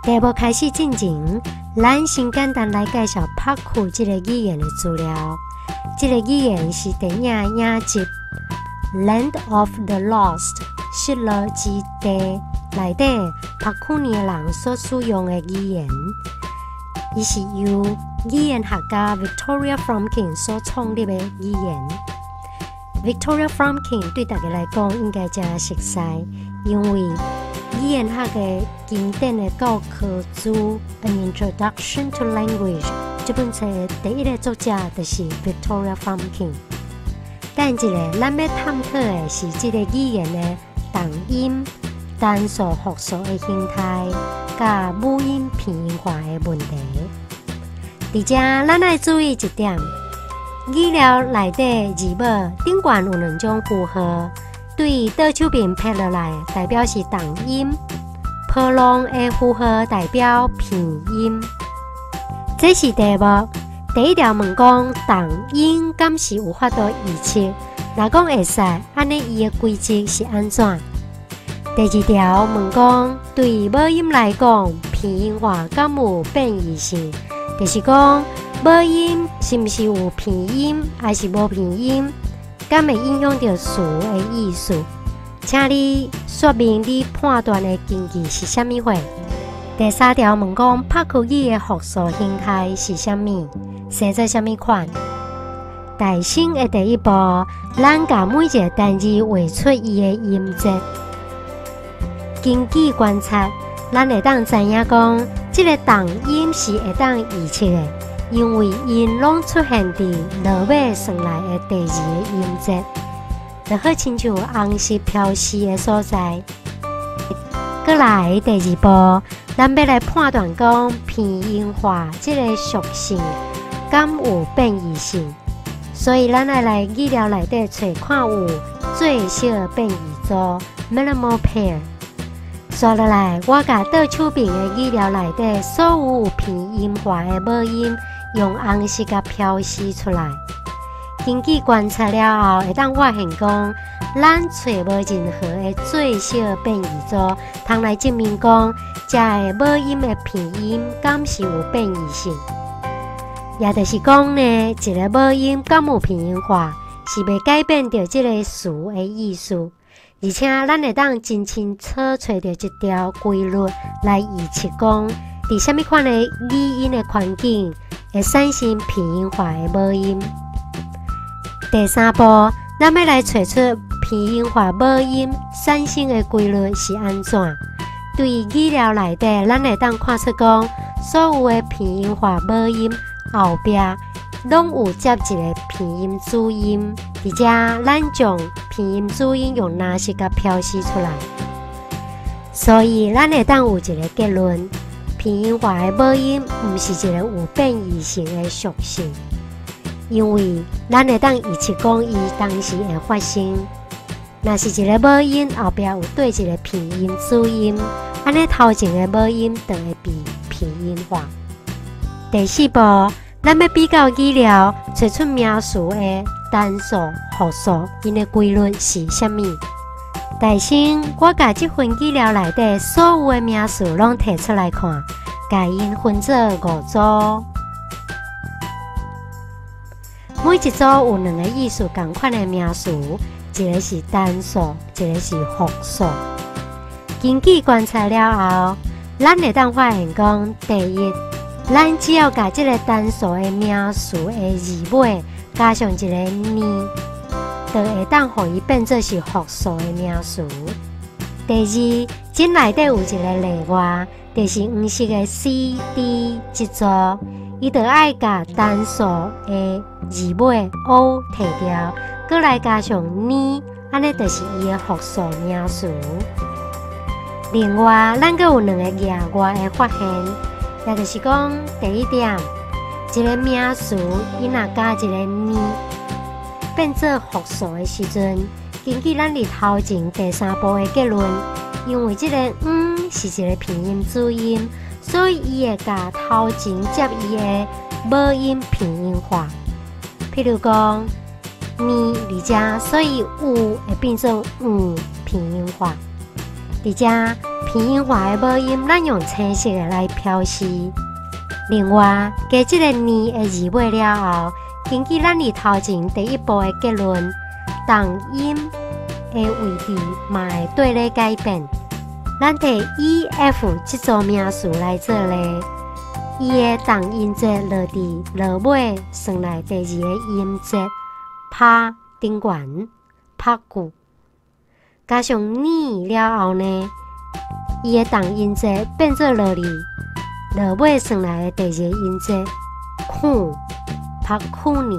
題目開始進前，咱先簡單來介紹帕庫這個語言的資料。這個語言是電影影集《Land of the Lost》失落之地內底帕庫尼人所使用的語言。伊是由語言學家 Victoria Fromkin 所創立的語言。Victoria Fromkin 對大家來講應該誠熟似，因為語言學的經典的教科書《An Introduction to Language》這本冊的第一个作者就是 Victoria Fromkin。等一下，咱欲探討的是這个語言的動音、單數、複數的形態，佮母音鼻音化的問題。佇遮，咱愛注意一點，語料內底字母頂懸有兩種符號，對倒手邊撇落來，代表是重音；波浪的符號代表鼻音。這是題目。第一條問講，重音敢是有法度預測？若講會使，按呢伊的規則是按怎？第二條問講，對母音來講，鼻音化敢有變異性？就是講，母音是毋是有鼻音，還是無鼻音？敢會影響著詞的意思？請你說明你判斷的根據是啥物貨？第三條問講，帕庫語的複數形態是啥物？生做啥物款？代先的第一步，咱共每一个單字畫出伊的音節。根據觀察，咱會當知影講，這个重音是會當預測的，因為𪜶攏出現佇落尾算來的第二个音節，就好親像紅色標示的所在。閣來第二步，咱欲來判斷講鼻音化這个屬性敢有變異性，所以咱愛來語料內底揣看有最小變異組（minimal pair）。紲落來，我共倒手邊的語料內底所有有鼻音化的母音，用紅色共標示出來。根據觀察了後，會當發現講，咱揣無任何的最小變異組，通來證明講，這个母音的鼻音敢是有變異性。也就是講呢，一个母音敢有鼻音化，是袂改變著這个詞的意思。而且，咱會當真清楚揣著一條規律來預測講，佇啥物款的語音的環境會產生鼻音化的母音。第三步，咱欲來揣出鼻音化母音產生的規律是按怎？對語料內底，咱會當看出講，所有的鼻音化母音後壁攏有接一个鼻音子音，佇遮咱將鼻音子音用藍色共標示出來，所以咱會當有一个結論：鼻音化的母音毋是一个有變異性的屬性，因為咱會當預測講伊當時會發生。若是一个母音後壁有綴一个鼻音子音，按呢頭前的母音就會被鼻音化。第四步，咱欲比較語料，揣出名詞的單數、複數，𪜶的規律是啥物？代先，我共這份語料內底所有的名詞攏提出來看，共𪜶分做五組，每一組有兩个意思仝款的名詞，一个是單數，一个是複數。根據觀察了後，咱會當發現講，第一，咱只要共這个單數的名詞的字尾加上一个呢，就會當予伊變做是複數的名詞。第二，這內底有一个例外，就是黃色的 C、D 這組，伊就愛共單數的字尾 O 提掉，閣來加上呢，按呢就是伊的複數名詞。另外，咱閣有兩個額外的發現，也就是講，第一點，一个名詞伊若加一个呢，變做複數的時陣，根據咱佇頭前第三步的結論，因為這个嗯是一个鼻音子音，所以伊會共頭前接伊的母音鼻音化。譬如講，呢佇遮，所以有會變做嗯鼻音化。佇遮鼻拼音化的母音，咱用青色的來標示。另外，加這个呢的字尾了後，根據咱佇頭前第一步的結論，重音的位置嘛會綴咧改變。咱提 E、F 這組名詞來做例，伊的重音節落佇落尾算來第二个音節拍頂懸拍句，加上呢了後呢，伊的重音節變做落佇落尾算來的第二个音節空拍苦呢。